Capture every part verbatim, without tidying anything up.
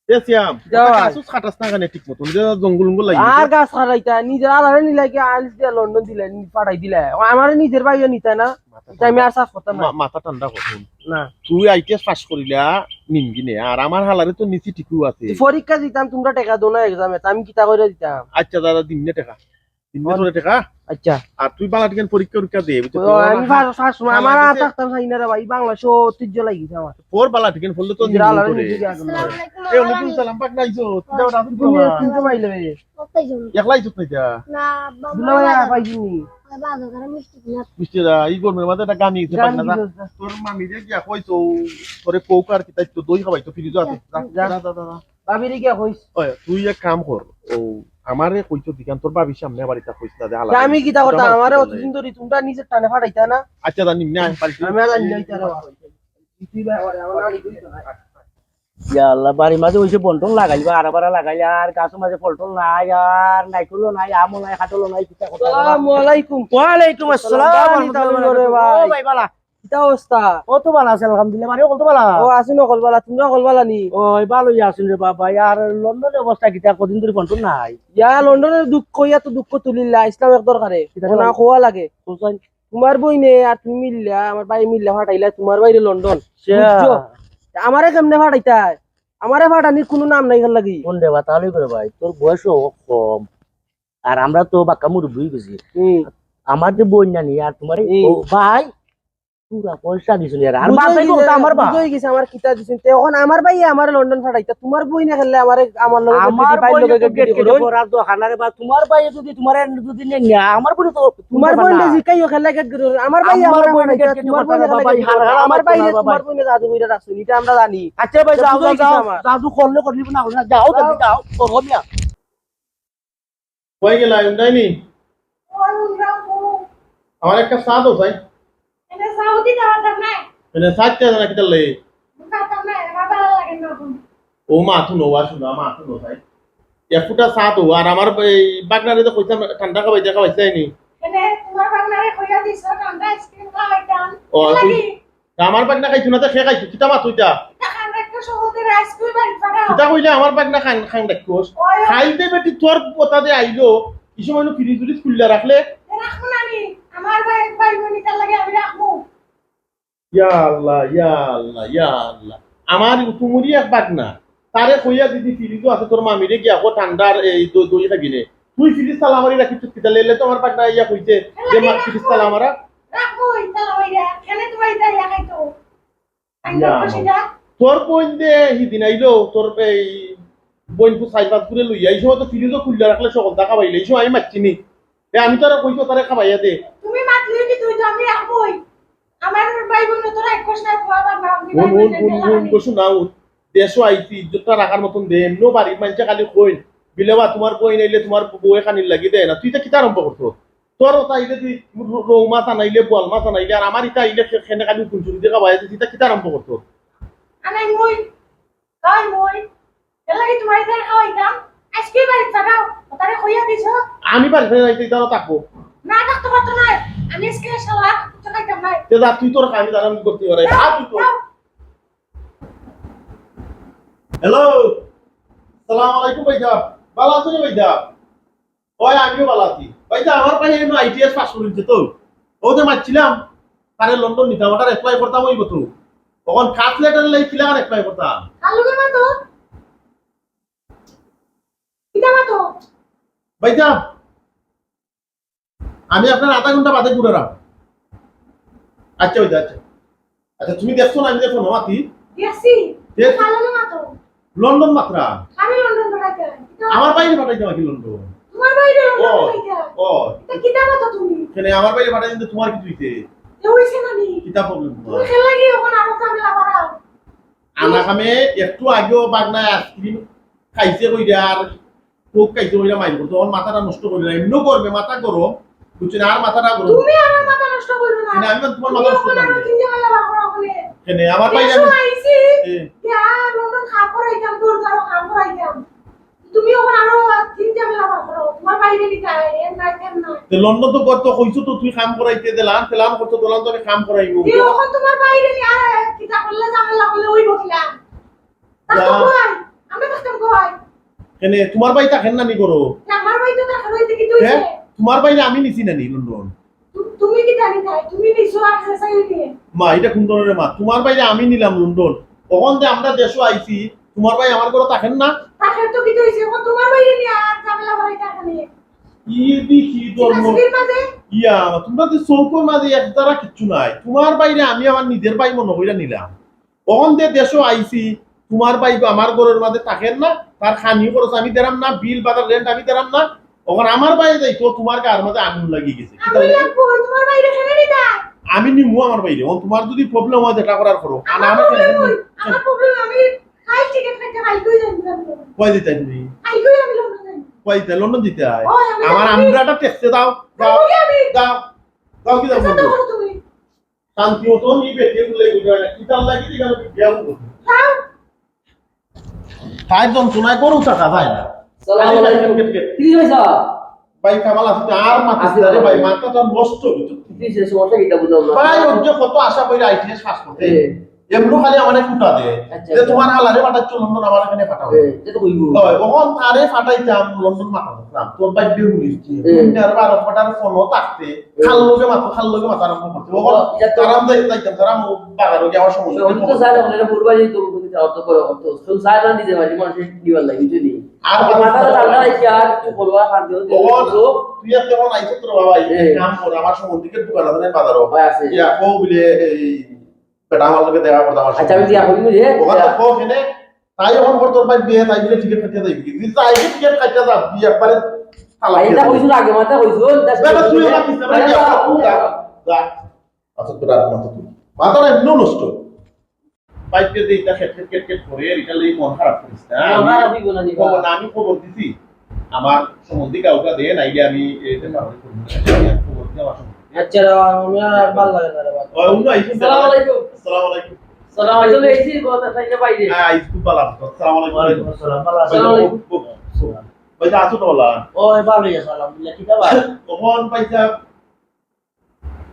এ সিয়াম, কিতা ভাই? গাছ উছ কাটাস না কেনে ঠিক মতন? যে জঙ্গল উঙ্গল লাগি আর গেছে। গাছ কাটাইতা, নিজর আলারে নিলায় কি আনিস দিয়া লন্ডন দিলায়, নি-, পাঠাই দিলায়। ও আমারে নিজর ভাইও নিতা না, মাথা ইতা আমি আর চাষ করতাম না। মা-, মাথা ঠান্ডা কর, হুন। না। তুই আইটিএস পাস করিলা নিমগিনে, আর আমার হালারে তো নিছি ঠিকউ আছে। তুই পরীক্ষা দিতাম, তুমরা টেকা দেও না এক্সামে, তে আমি কিতা করি দিতাম? আচ্ছা দাদা, দিমনে টেকা। দিমনে তোরে টেকা। আচ্ছা। আর তুই বালা ঠিকান পরীক্ষা উরীক্ষা দে, বুঝছস? ও, আমি ফার্স্ট সময় আমার আর থাকতাম চাই না রে ভাই, বাংলাদেশো ঐতিহ্য লাগিছে আমার। পর বালা ঠিকান পড়লে তো নিজর আলারে নিজে আগে না। এ, ওয়ালাইকুম সালাম, পাক নাইছো? কিতা ওটা আছে তুমি তোমার? চিনতে পাইলে রে। একলাই চুপ নাইতা? না, বাবা, দুলা ভাই আর পাইছিনি। বাবা, ঘরে মিষ্টি কিনা। মিষ্টি দা, এই গরমের মাঝে একটা গান গেছে, পাক না যা। তোর মামিরে গিয়া কইতো, তোরে কোক আর কিতা তো দই খাওয়াইতো, ফ্রিজো আছে। যা, যা, যা, যা, যা। ভাবিরে গিয়া কইস। ওই, তুই এক কাম কর, ও, আমারে কইতো দিকান, তোর ভাবির সামনে আবার ইতা কইস না, যে হালা তা আমি কিতা করতাম? আমারে অতদিন ধরি তুমরা নিজর টানে ফাটাইতা না। আচ্ছা, জানি না, পাল্টি। আমি আর জানি না, ইতা রে বাবা। ইতি ভাই, আমার, আমার আর কইতো না। ইয়া আল্লাহ, বাড়ির মাঝে অইছে বন্টন লাগাইল বা, আরাবারা লাগাইল, আর গাছর মাঝে ফলটল নাই, আর নাইকলও নাই, আমও নাই, কাঠলও নাই, কিতা কথা? আসসালামু আলাইকুম। ওয়ালাইকুম আসসালাম, বালা নি তালু রে ভাই? ও ভাই, বালা। কিতা অবস্থা? ও তো বালা আছে, আলহামদুলিল্লাহ। বাড়ি অকল তো বালা? ও, আছি নকল বালা, তুমরা অকল বালা নি? ওই, বালা অইয়া আছি রে বাবা। আর লন্ডনর অবস্থা কিতা? কদিন ধরি ফোন টোন নাই। ইয়া, লন্ডনর দুঃখ, ইয়া তো দুঃখ তুলিলা, ইসলাম এক দরকারে। কিতা ওনা কও? খোয়া লাগে। বুঝছইন? তুমার বইনে আর তুমি মিল্লা, আমার ভাই মিল্লা ফাটাইলা তুমার ভাইরে লন্ডন। আচ্ছা। বুঝছো? তা আমারে কেমনে ফাটাইতায়? আমারে ফাটানির কুনু নাম নাই এর লাগি। কোন দেবা তাহলে করে ভাই, তোর বয়সও কম। আর আমরা তো বাক্কা মুরব্বি অই গেছি। হুম। আমার যে বইন নানি আর তুমার এই হুম। ও ভাই, পুরা পয়সা দিছইন এরা। আর বুঝাই বাপ ভাই গেছে, তো আমার বাপ। বুঝাই গেছে আমার কিতা দিছইন। তে অখন আমার ভাইয়ে আমারে লন্ডন ফাটাইতা, তুমার বইনে খেললে আমারে, আমার লগে আমার গেটগেটি, বইনে ভাইর তো লগে গেটগেটি গেটগেটি করইন। করার দরকার না রে বা। তুমার ভাইয়ে যদি তুমারে যদি নেন না, আমার বইনে তো তুমার বইনে জিকাইও খেললে গেটগেটি করইন। আমার ভাইয়ে আমার আমারে বইনে ফাটাইতা, গেটগেটি তুমার করতা বইনে না খেললে বাবা, গেটগেটি করইন। হারা হারা আমার ভাইয়ে করতা না তুমার বাবা। বইনে জাদু কইরা রাখছইন, ইটা আমরা জানি। আচ্ছা ভাই, তে যাও, বুঝাই যাও, গেছে যাও, আমার। যাদু করলে করলি না, করলি না, যাও, যাও। যাও, যাও, করো মিয়া। কই গেলা, উন্ডাইনি? ওই উন্ডা, ও। আমার একটা চা দেও, ভাই। এনে চা অতি দেওয়া যাবে না। এনে চা তে না কিতা লে? খাতাম না, আমার ভালা লাগে না এখন। ও মা, তুই নওয়া শুনা, মা, তুই নওয়া। এক ফুটা চা দেও, আর আমার এই বাগনারে তো কইতাম ঠান্ডা খাওয়াইতে, খাওয়াইছে নি? এনে তুমার বাগনারে কইয়া দিছো, ঠান্ডা আইসক্রিম খাওয়াইতাম। ও, এর তুই লাগি? তা আমার বাগনা খাইতো না, তে কে খাইতো? কিতা মাত অইতা? তা খান রাখতে সহজে রাইস কই বাড়ি ফাটাও। কিতা কইলে আমার বাগনা খান, খান রাখতোস? ওই। খাইতে বেটি তোর পতা দে আইলো, ই সময় নু ফ্রিজ উরিজ খুলিয়া রাখলে? এ রাখমু না নি? আমার ভাই, ভাই বোন ইতার লাগি আমি রাখমু। ইয়া আল্লাহ, ইয়া আল্লাহ, ইয়া আল্লাহ। আমার তুমুরি এক বাগনা। তারে কইয়া দিদি ফ্রিজও আছে, তোর মামিরে গিয়া কো ঠান্ডার এই দই, দই খাবি নে। তুই ফ্রিজ তালা মারি রাখিস কিতা লে? তো আমার বাগনা ইয়া কইছে যে মা ফ্রিজ তালা মারা। রাখবো, ইতা লইয়া, কেনে তোমার ইতা ইয়া খাইতো? আইনা ইয়া বসে যা। তোর বইন দে হিদিন আইলো, তোর এই বইন তো চাইর পাঁচ ঘুরে লইয়া, এই সময় তো ফ্রিজও খুলিয়া রাখলে সকল দেখা পাইলে, এই সময় আমি মারছি নি। এ, আমি তো আর কইছো তারে খাবাইয়া দে। তুমি মাতলে কি তুই তো আমি রাখবই। আমার ভাই বোন তো রাখোস না, তোমার বাবা আমি হুন, ভাই হুন, বোন হুন, হুন, আমি। কইছো না হুন। দেশো আইছি, ইজ্জতটা রাখার মতন দে। এমনও বাড়ির মানষে খালি কইন, "বিলেবা, তোমার বইন আইলে তোমার বউয়ে খানির লাগি দেয় না।" তুই ইতা কিতা আরম্ভ করছো? তোর ওটা আইলে তুই রো-, রৌ মাছ আনাইলে, বোয়াল মাছ আনাইলে, আর আমার ইতা আইলে খে-, খেনে খালি হুকুন চুরি দেখা বাইরে, তুই ইতা কিতা আরম্ভ করছো? আনাই মই, তাই মই। এর লাগি তোমার ইতা খাওয়াইতাম। আজকে বাড়ি যাও, তারে কইয়া দিছো। আমি বাড়ি যাইতে ইতা থাকবো। না থাকতে পারতো না। আমি আজকে শালা কিছু খাইতাম না। তে যা, তুই তোর খাবি, তারা আমি করতে পারে। যাও, যা তুই তোর। যাও। হ্যালো, সালাম আলাইকুম ভাইসাব। ভালা আছো নি ভাইসাব? ওই আমিও ভালা আছি। ভাইসাব, আমার ভাই এমন আইটিএস পাস করিছে তো। ও যে মারছিলাম, তারে লন্ডন নিতাম, ওটার অ্যাপ্লাই করতাম অইবো তো। অখন কাজ লেটার লাই কিলাখান অ্যাপ্লাই করতাম? কার লগে মাতো? কিতা মাতো? ভাইসাব, আমি আপনার আধা ঘন্টা বাদে ঘুরারাম। আচ্ছা, ওই যে, আচ্ছা। আচ্ছা, তুমি দেখছো না, আমি দেখো না, মাতি? দেখছি। দেখ-, কার লগে মাতো? লন্ডন মাতরা। আমি লন্ডন পাঠাইতে হয়। কিতা? আমার বাইরে পাঠাইতে হয় কি লন্ডন? তোমার বাইরে লন্ডন ও, পাঠাইতে হয়। ও। তা কিতা মাতো তুমি? কেনে আমার বাইরে পাঠাই দিতে তোমার কি তুইতে? এ হইছে না নি? কিতা প্রবলেম তোমার? তুমি খেলা গিয়ে ওখানে আরো ঝামেলা বাড়াও। আনা কামে একটু আগেও বাগনায় আইসক্রিম খাইছে কইরা আর কোক খাইছে কইরা মাইর করতো। আমার মাথাটা নষ্ট করি না, এমনিও গরমে মাথা গরম, বুঝছো না? আর মাথাটা গরম। তুমি আমার মাথা নষ্ট করো না। না, আমি তোমার মাথা তুমি নষ্ট ওখানে করি আরো না। চিন্তা ভাবনা বাড়াও ওখানে। কেনে? আমার ভাই এসো আমি আইছি, এ। ইয়া, লন্ডন খাম করাইতাম, তোর দ্বারা খাম করাইতাম। তুমি ওখানে আরো চিন্তা ভাবনা বাড়াও। তোমার বাইরে নিতে হয়, এর নাই, এর নাই। তো লন্ডন তো গত কইছো তো তুই কাম করাইতে দিলাম, পেলাম করতে দিলাম তো আমি কাম করাইবো। এই ওখানে তোমার বাইরে নিয়ে আর কিতা করলে ঝামেলা করলে ওই বকিলাম। তা তো যা। ভাই, আমরা তো কেনে, তুমার ভাই থাকের না নি ঘরো? আমার ভাই তো থাকের, অইতে কিতা অইছে? হ্যাঁ? তুমার ভাইরে আমি নিছি না নি লন্ডন? তু-, তুমি কিতা নিতায়? তুমি নিছো আর শেষাই নিয়ে। মা, ইটা কুন ধরনের মা? তুমার ভাইরে আমি নিলাম লন্ডন। অখন যে আমরা দেশো আইছি, তুমার ভাই আমার ঘরো থাকের না? থাকের তো কিতা অইছে? অখন তুমার ভাইরে নিয়া আর ঝামেলা বাড়াইতায় কেনে? ই দি কি ধর্ম? ইয়া, তুমরা তো চউখর মাঝে এক ধারা কিচ্ছু নাই। তুমার ভাইরে আমি আমার নিজর ভাই মনো করিয়া নিলাম। অখন যে দেশো আইছি, তুমার ভাই আমার ঘরর মাঝে থাকের না, তার খানি খরচ আমি দেরাম না, বিল বাজার rent আমি দেরাম না। অখন আমার ভাইয়ে যাইতো, তুমার গার মাঝে আগুন লাগি গেছে। কিতা আমি লাগি? লাগবো, তুমার ভাইরে কেনে নিতায়? আমি নিমু আমার ভাইরে। অখন তুমার যদি problem অয়, যেটা করার করো। আর আমার আমার problem কেনে অয়, আমার problem, আমি flight ticket কাটিয়া কাইলকেউ যাইমু। কই দিতায় তুমি? কাইলকেউ আমি লন্ডন যাইমু। কই দিতায়? লন্ডন দিতায়? ওই, আমি আমার যাইমু। আমরাটা tax-এ দাও, দাও, যাইমু আমি। দাও, দাও, কি দাও? আচ্ছা, দাও তুমি। শান্তি মতো নি বেটিয়ে বলে বুঝায় না। কিতার লাগি তুই কেন বিয়া করবি? হ্যাঁ। তাই যন্ত্রণায় গরু থাকা যায় না। সালাম আলাইকুম। কেট, কেট, কেট। কি হইছে? ভাই কামাল আছে, আর মাথা আছে। ধরে ভাই, মাথা তো নষ্ট হইতো। কি হইছে? সমস্যা কিতা বুঝলাম না। ভাই, ওর যে কত আশা করি আইটিএস পাস করতে। এ। এমনও খালি আমারে কুটা দে। আচ্ছা, যে আচ্ছা। তোমার হালারে পাঠাচ্ছ লন্ডন, আমার এখানে পাঠাও। এ, এটা তো কইবো। ওই, ওখান তারে পাঠাইতাম লন্ডন পাঠাও। তোর ভাই বিয়ে হইছে। এ। তুমি আর বারো পাঠার ফোনও থাকতে। খাল লগে মাতো, খাল লগে মাতো আরম্ভ করতে। ও, ও, এটা তো তারা আমরা যাইতাম, তারা আমো বাগারো গিয়া আমার সময় ওই তো স্যার, এখন এটা পূর্বাই তো, তো যাওয়ার তো করে, তো, তো স্যার না নিজে বাড়ি মানুষের নিবার লাগে, বুঝলি নি? আর আর মাথাটা ঠান্ডা রাখি, আর কিছু বলবো, আর শান্তি হতে ও, বলবো। তুই আর তেমন আইছো তোর বাবা, এই হ্যাঁ। কাম কর, আমার সময় দিকে দোকান আছে না বাজারও। ওই আছে। ইয়া, ও বলে, এই, বেটা আমার লগে দেখা করতে আমার আচ্ছা, আমি সময় দিয়া দিকে। কইবো রে। ওখানে তো কো এখানে, তাই এখন কর তোর ভাই বিয়ে, তাই বলে টিকিট কাটিয়ে যাইবি। তুই তাই টিকিট কাটিয়ে যাবি, একবারে তালাক এটা দিয়ে কইছো দিবি। আগে, মাথা কইছো, just বেটা, তুই কইছো। আমার কিস না, বেটা, যা, যা, যা। যা। আচ্ছা, তোর আর মাথা তুল। মাথাটা এমনিও নষ্ট। পাইপে দিয়ে ইটা খেট খেট খেট খেট করে, এটা লই মন খারাপ করিস না। না, আমি না, আমি বলে নিব। খবর না, আমি খবর দিছি। আমার সম্বন্ধে কাউকে দে, নাইলে আমি এটা না করে করবো। আমি আর খবর দিতে আমার সম্বন্ধে। আচ্ছা, রে, আমার আর ভালো লাগে না রে বাবা। ওই, উনি আইসেন। আসসালামু আলাইকুম। আসসালামু আলাইকুম। সালাম আলাইকুম। এই যে বলতে চাইছে বাইরে। হ্যাঁ, আইস খুব ভালো আছো। আসসালামু আলাইকুম। ওয়ালাইকুম আসসালাম, ভালো আছো? ওয়ালাইকুম আসসালাম। ওই যে আছো তো ভালো? ওই ভালো আছো, আলহামদুলিল্লাহ। কিতা ভাই? তখন পয়সা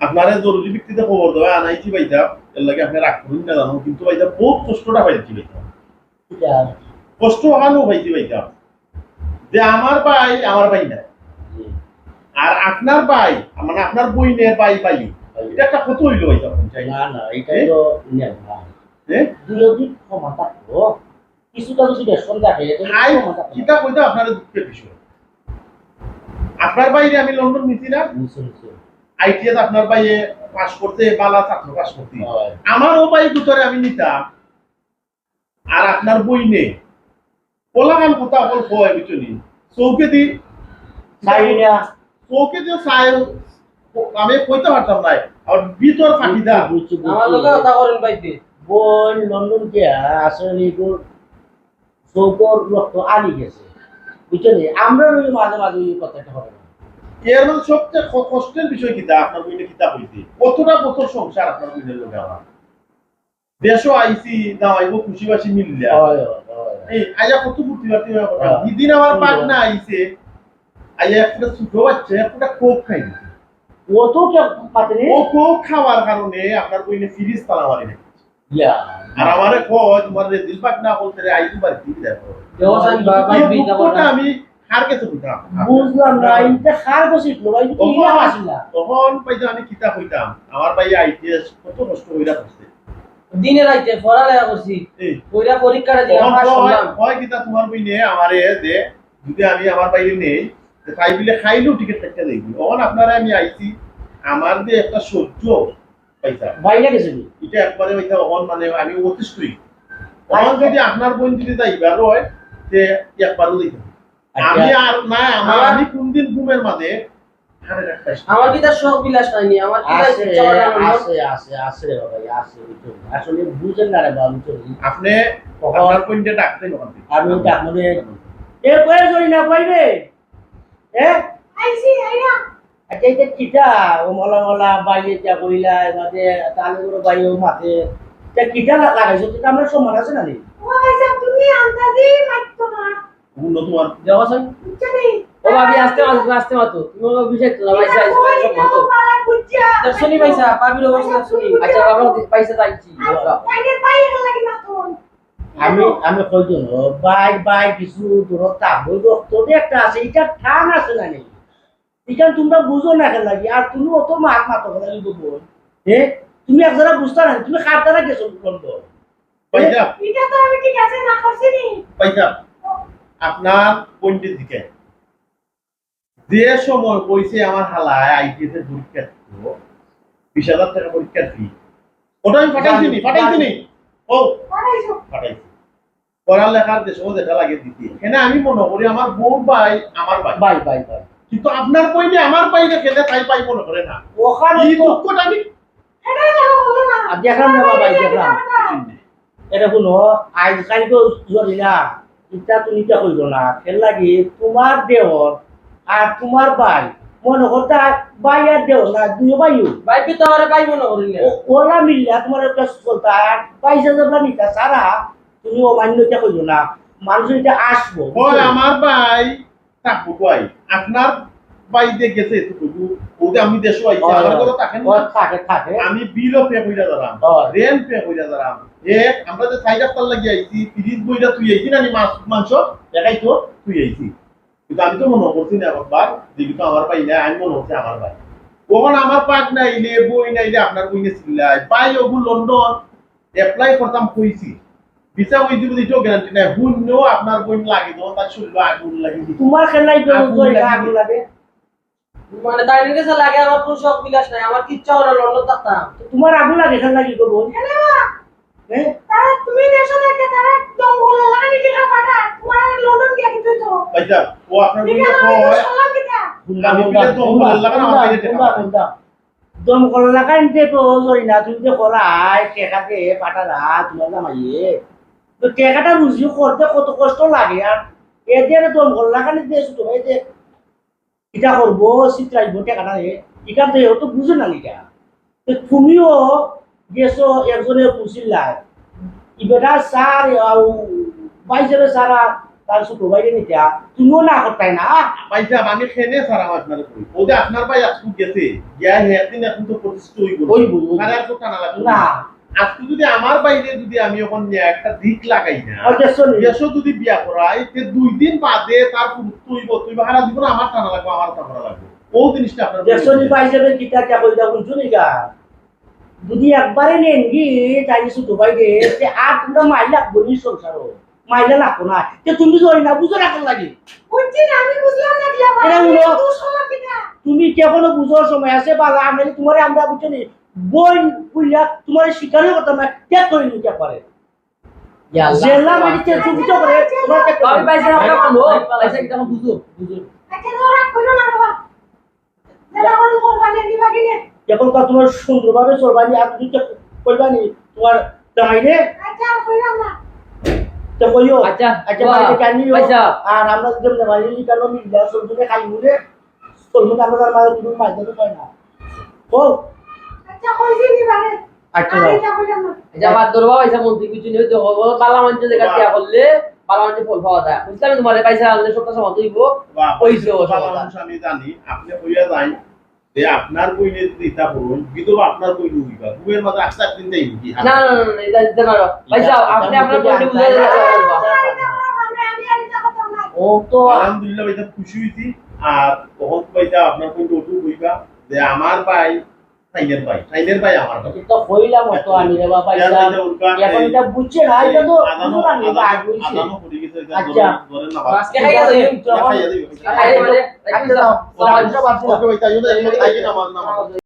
আপনারে জরুরি ভিত্তিতে খবর দেওয়া আনাইছি ভাইসাব, এর লাগি আপনি রাগ করুন না জানো, কিন্তু ভাইসাব বহুত কষ্টটা পাইছি ভাইসাব। কিতা? কষ্ট ওখানেও পাইছি ভাইসাব। যে আমার ভাই, আমার ভাই না। জি। আর আপনার ভাই, মানে আপনার বইনের ভাই, ভাই। ভাই। এটা একটা কত হইল ভাইসাব, কোন চাই? না, না, এটা এ? তো নিয়ম না। এ? বিরোধী ক্ষমতা তো কিছুটা যদি বেশন থাকে, এটা আই, ক্ষমতা থাকে। কিতা কইতা আপনার দুঃখের বিষয়? আপনার ভাইরে আমি লন্ডন নিছি না? নিছি, নিছি। আইটিএস আপনার ভাইয়ে পাস করতে, বালা ছাত্র পাস করতে। হয়। আমারও ভাই ভিতরে আমি নিতাম। আর আপনার বইনে, পোলাগান কথা অকল কয়, বুঝছো নি? চৌকে দি, চাই না। চৌকে দি চাই, আমি কইতে পারতাম না। আর ভিতর ফাটিদা। বুঝছি, বুঝছি, আমার বুঝছি। লগে কথা করেন ভাইতে। বইন লন্ডন গিয়া আসলে এগুর চৌকর রক্ত আনি গেছে। বুঝছো নি? আমরা ওই মাঝে মাঝে ওই কথাটা হবে না। এর মধ্যে সবচেয়ে ক-, কষ্টের বিষয় কিতা? আপনার বইনে কিতা হইছে? কতটা বছর সংসার আপনার বইনের লগে আমার? দেশও আইছি, জামাইবো খুশি বাসি মিললা। হয়, হয়, হয়। এই আইয়া কত ফুর্তি ফার্তি হওয়ার কথা। হয়। যেদিন আমার সুন্দর। পাক না আইছে, আইয়া একটা ছোট বাচ্চা, একটা কোক খাই দিছে। ও তো কে পাতে রে? ও কোক খাওয়ার কারণে আপনার বইনে ফ্রিজ তালা মারি রেখেছে। ইয়া। আর আমারে কয়, "তোমার রেজিল পাক না বলতে রে, আইজু বাড়ি থেকে দেখো।" দেওয়া সাহেব, বাবা, এই বিদ্যা দুঃখটা কথা। আমি কার কাছে বুঝাম? বুঝলাম না, এইটা কার কাছে শিখলো ভাই? এটা ওখান, ইয়া আসে না। ওখান পাইতে আমি কিতা কইতাম? আমার ভাই আইটিএস কত কষ্ট কইরা করছে। দিনে রাইতে পড়ালেখা করছি। এই। কইরা পরীক্ষাটা দিলাম, ওখান পাস কয়, করলাম। কয় কিতা তোমার বইনে আমারে যে যদি আমি আমার বাইরে নেই, তো তাই বলে খাইলেও টিকিট কাটতে দেয়নি। ওখান আপনারা আমি আইছি, আমার যে একটা সহ্য পাইতাম। বাইরে গেছে নি? এটা একবারে পাইতাম, ওখান মানে আমি অতিষ্ঠ হই। ওখান যদি আপনার বোন যদি যাইবার হয়, তে একবারও দিতাম। আচ্ছা। আমি আর না, আমার, আমার আমি কোনদিন ঘুমের মাঝে হারে রাখতে আসি। আমার কি তার শখ বিলাস হয়নি? আমার কি তার আছে, ইচ্ছা করার হয়নি? আছে, আছে, আছে রে বাবা, আছে, বুঝছো? আসলে বুঝেন না রে বাবা, বুঝছো? আপনি ওখান আপনার বোনকে ডাকতেন ওখান থেকে। আমি ডাক মানে, এ কয়ে জড়ি না পাইবে? এ? আইছি, আইরা। আচ্ছা, এটা কিতা? ও মলা মলা বাইরে যা কইলা, এবারে তাহলে করে বাইরে ও মাতে। তা কিতা লা-, লাগাইছো? তুই তো আমার সম্মান আছে না নি? ও ভাই সাহেব, তুমি আন্দাজি মারতো না। হুন না তোমার। যাও, আসেন। বুঝছো নি? ও ভাবি, আস্তে মাতো, আস্তে মাতো। তুমি ওকে বুঝাই তো না, ভাই, এটা সাইজ, কই সম্মান তো। না, ও বালা বুঝছো। তা শুনি, ভাই সাহেব, ভাবির অবস্থা শুনি। আচ্ছা, বাবা, পয়সা চাইছি। আরে, বাইরে বাইরে লাগি না তো। আমি আমি কইতো না, ভাই ভাই কিছু দূরত্ব থাকবো, রক্ত যে একটা আছে, এটা টান আছে না নি? এটা তোমরা বুঝো না কেন লাগি? আর তুমি অত মাত মাতো কেন লাগি গো বোন? হ্যাঁ, তুমি এক জায়গা বুঝতা না, তুমি কার দ্বারা গেছো লন্ডন? ভাইসাব, এটা তো আমি ঠিক আছে না করছি নি। ভাইসাব, আপনার পয়েন্টের দিকে যে সময় কইছে আমার হালায় আইটিএস এর পরীক্ষা দিত, বিশ হাজার টাকা পরীক্ষার ফি, ওটা আমি পাঠাইছি নি, পাঠাইছি নি। ও, পাঠাইছো। পাঠাইছি। পড়ালেখার যে সময় যেটা লাগে দিতে। এখানে আমি মনে করি আমার বউর ভাই আমার ভাই। ভাই, ভাই, ভাই। কিন্তু আপনার বইনে আমার ভাইরে খেলে তাই ভাই মনে করে না। ওখানে এই তো দুঃখটা আমি এটা কেন বলো না? আর দেখলাম না বাবা, এই দেখলাম। এটা হুনো, আইজ কাইল তো জরি না, ইটা তুমি ইটা কইরো না। এর লাগি তোমার দেওর আর তোমার ভাই, মনে করতা ভাই আর দেওর না, দুইও ভাইও। ভাই কি তোমার ভাই মনে করি না? ও-, ওরা মিললা তোমার একটা চলতা, আর পয়সা জবলা নিতা সারা, তুমি অমান্য ইটা কইরো না। মানুষ ইটা আসবো, ওই বুঝছো? আমার ভাই থাকবো কই? আপনার ভাই যে গেছে এতটুকু, ও যে আমি দেশো আইছি, হয়, আমার হয়। ঘরে থাকেন ও না? থাকে, থাকে। আমি বিলও পে কইরা দাঁড়াম, হয়। রেন্ট পে কইরা দাঁড়াম। এ, আমরা যে সাইড আফতার লাগি আইছি, ফ্রিজ বইরা তুই আইছি না, আমি মাছ, মাংস দেখাই তো তুই আইছি। কিন্তু আমি তো মনে করছি না একবার, যেহেতু আমার ভাই না, আমি মনে করছি আমার ভাই। তখন আমার পাক নাইলে, বই নাইলে, আপনার বই নিয়ে চিল্লায়। ভাই, ওগু লন্ডন, অ্যাপ্লাই করতাম কইছি। ভিসা ওই দিব, দিতেও গ্যারান্টি নাই। হুনলেও আপনার বই লাগে, যখন তার শরীরে আগুন লাগে। তোমার খেলাই তো আগুন ওই লাগে। আগুন লাগে। মানে, তাই নিয়ে গেছে লাগে, আমার কোনো শখ বিলাস নাই, আমার কিচ্ছু হয় না, লন্ডন থাকতাম। তো তোমার আগুন লাগে, খেলা কি করবো? কেন? হ্যাঁ? তারা তুমি দেশে থাকে, তারা জঙ্গলে লাগানি টিকা পাঠা, তোমার লন্ডন গিয়া কিন্তু তো। ভাইসাব, ও আপনার বই ঠিক আছে, আমি তো হয়। সালাম দিতা। আমি বিলে জঙ্গলে লাগানো, আমার বাইরে টেকা পাঠায়। দমকল লাগাইতে তো জরি না, তুমি যে করায়, টেকা দে, পাঠারা, তোমার জামাইয়ে। তো টেকাটা বুঝিও করতে কত কষ্ট লাগে, আর এদের দমকল লাগানি দিয়ে শুধু হয় যে ইটা করবো, চিত্রাইবো, টেকাটা দে, ইটা দে, ও তো বুঝে না ইটা। তো তুমিও গেছো একজনে বুঝিলাই, ইবেটা স্যার, আউ, ভাই যাবে সারা, তার ছোট ভাইরে নিতা, তুমিও না করতাই না, আহ। ভাইসাব, আমি খেনে সারা আপনারে কই। ও যে আপনার ভাই আজকে গেছে, গিয়া হে একদিন এখন তো প্রতিষ্ঠিত হইব। হইব, হইব। তারা আর তো টানা লাগবে না। না। আজকে যদি আমার বাইরে যদি আমি ওখানে নিয়ে একটা দিক লাগাই না, আর দেখছো নি? দেশও যদি বিয়া করাই, তে দুই দিন বাদে তার পুরুত্ব হইব, তুই হারা জীবন আমার টানা লাগবে, আমার টানা লাগবে। ও জিনিসটা আপনার দেখছো নি, ভাই যাবে কিতা কিতা কইতা বুঝছো নি গা? যদি একবারে নেন কি, তাই ছোট ভাইরে, তে আর তোমরা মাইলা বলি সংসারও। মাইলা লাগবো না। তে তুমি যদি না বুঝো না কেন লাগে? বুঝছি না, আমি বুঝলাম না কি আবার। এরা হলো, দুষ হলো কিনা? তুমি কি এখনো বুঝার সময় আছে? বালা, আমি তোমারে আমরা বুঝছি নি। বই বুঝলা, তোমারে স্বীকারই করতাম না। ত্যাগ করে নিতে পারে। ইয়া আল্লাহ। জেলা মাটিতে চুপিত করে, তোমার ত্যাগ করে। আমি পাইছি না, আমরা বলবো। পাইছি, এটা বুঝো, বুঝো। আচ্ছা, তো রাগ করো না বাবা। জেলা করে কোরবানি দিবা কি না? এখন তো তোমার সুন্দরভাবে চলবানি, আর তুমি তো কইবানি, তোমার জামাই রে। আচ্ছা, আর কইলাম না। তো কইও। আচ্ছা, আচ্ছা, বাবা, বাড়িতে কেন নিও? আচ্ছা। আর আমরা যদি জামাই রে, কেন মিললে, সব দিনে খাই মুড়ে, চলবো না, আমরা তার মাঝে তুমি মাঝে তো পাই না। কও। আচ্ছা, কইছি নি বারে? আচ্ছা, আর যাও। এটা কইলাম না। এই যে আমার দরবার হইছে মন্ত্রী কিছু নেই, তো হবো, বালা মানুষের জায়গা আচ্ছা। দিয়া করলে, বালা মানুষের ফল পাওয়া যায়। বুঝলাম তোমার পয়সা আনলে সবটা সমাজ হইব, বাহ, ওই যে বালা সমাজ। মানুষ আমি জানি, আপনি কইয়া যাই যে আপনার বইনে যদি ইতা করুন, বিধবা আপনার বইনে হইবা, ঘুমের মাঝে আস্তে আস্তে দিন যাই নাকি? না, না, না, না, এটা দিতে পারো। ভাই সাহেব, আপনি আপনার বইনে বুঝাই দিতে পারবেন। ও তো আলহামদুলিল্লাহ, ভাই সাহেব, খুশি হইছি। আর তখন ভাই সাহেব, আপনার বইনে ওটু হইবা যে আমার ভাই সাইনের ভাই, সাইনের ভাই আমার ভাই। এটা তো কইলাম তো আমি রে বাবা, এটা, এটা, এটা উল্টা এখন এই, এটা বুঝছে না, এই এটা তো আদানো, বুঝলাম, এটা আদানো, আগে বুঝছে। আদানো পড়ে গেছে, এটা আচ্ছা। ধরে, ধরে না, আজকে খাইয়া যাই, যখন খাইয়া যাই। খাইয়া যাই। আচ্ছা, যাও। ওটা আচ্ছা, আচ্ছা। ওকে, ভাই, তাই জন্য এখন খাইয়া নামাজ, নামাজ।